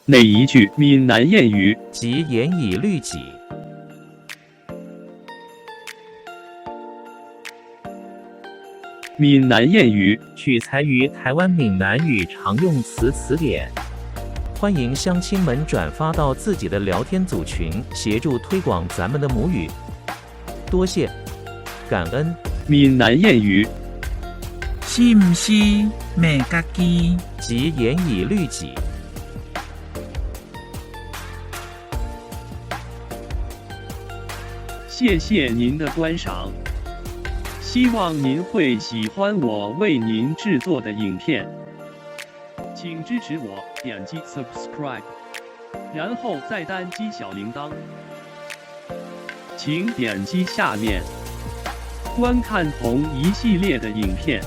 哪一句闽南諺語？及嚴以律己。閩南諺語取材於台灣閩南語常用詞詞典，歡迎鄉親們轉發到自己的聊天組群，協助推廣咱們的母語。多謝，感恩。閩南諺語是毋是罵家己？及嚴以律己。謝謝您的觀賞，希望您會喜歡我為您製作的影片，請支持我點擊 subscribe，然後再單擊小鈴鐺。請點擊下面觀看同一系列的影片。